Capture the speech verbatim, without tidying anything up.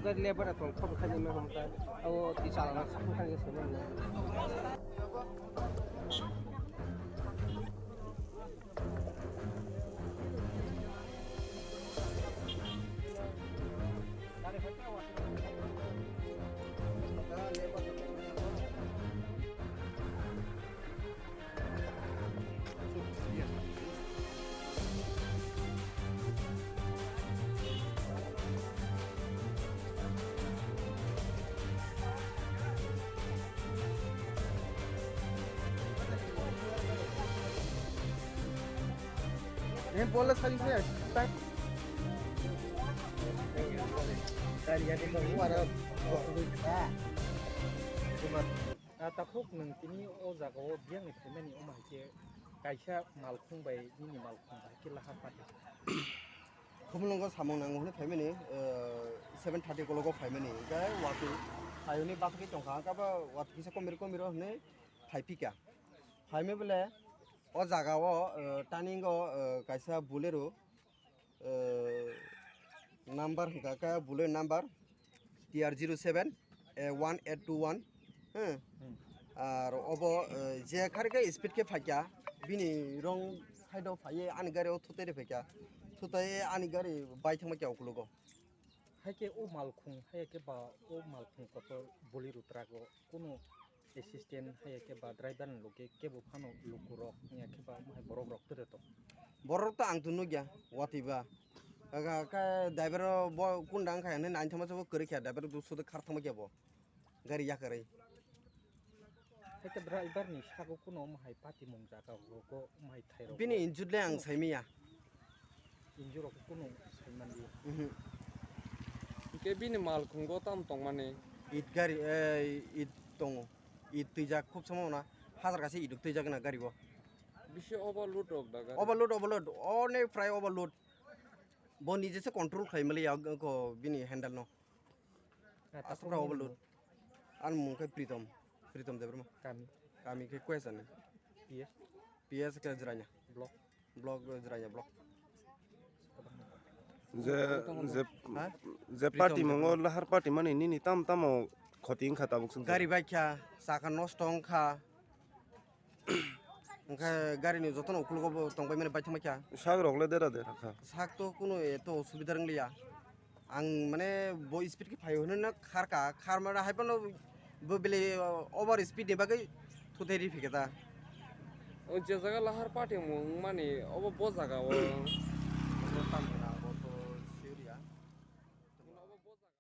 Gari lebar tong khop khaini ma hum ta. O ti chala na khop khaini sene. Em bola sari se. Ah, takhuk nwng tini o jagao biyangni phaimani omo hai khe kaisa malkhung bai nini malkhung bai khe lahar pati. Khumulwngo samung nango hwnwi phaimani, eh, seven thirty kologo phaimani. Hwnkhe watwi phaiwi bathakgwi tongkha, hwnkhe abo watwi kisa komir komiro hwnwi phaiphika. Phaimwi bole o jagao, eh, turning o, eh, kaisa Bolero, eh, number hwnkha khe Bolero number T R zero seven, eh, one eight two one, hmm. Hmm. Ar obo, eh, je kharkhe speed khe phaikha, bini wrong side o phaiwi ani gari o thutai rw phaikha, thutai ani gari bai thangma khe ukologo. Hai khe o malkhung, hai khe ba o malkhung kotor Bolero truck o kunu assistant hai khe ba driver ni loge kebo phano lukurok wngya khe ba omo hai borok rok tere tong. Borok to ang to nukya, watwi ba. Kaka, ka driver o bo kunda wngkha hinwi naithoma se bo kwrwi kha, driver o sudo khar thangma khe bo. Gari yakarwi. Hai khe driver ni sago kunu omo hai patimung jaga rogo omo hai thairok. Bini injured le ang saimanya. Injurok kunu saimanliya. Mhm. Hwnkhe bini malkhungo tamo tongmani? It gari, eh, it tongo. It twijak khub samo na. Hajar kaisa it twijak na gari bo. Bisi overload rok da gari? Overload, overload. Onek prai overload. Bo nije se control khlai maliya ko bini handle no. Ah, aswk rok overload. Ani mung khe Pritom, Pritom Debbarma. Kami? Kami khe Kuesani. P S? P S khe Jirania. Block? Block, Jirania block. Je, je, ha? Je Pritom party Debbarma. Mongo lahar party mani nini tam tamo khoti wngkha tabuk sung. Gari bai kha, saka nosto wngkha. Hwnkhe gari ni jotono ukologo bo tongbai mani bai thangbai kha. Sak rok le dera dera kha. Sak to kunu eto osubida wng liya. Ang mane bo speed khe phai hwnwi no khar kha, khar mane hai phano bo bele over speed ni bagwi thutai ri phikha ta. O je jaga lahar party mung mani obo bo jaga o. Bo tamo na bo to suriya.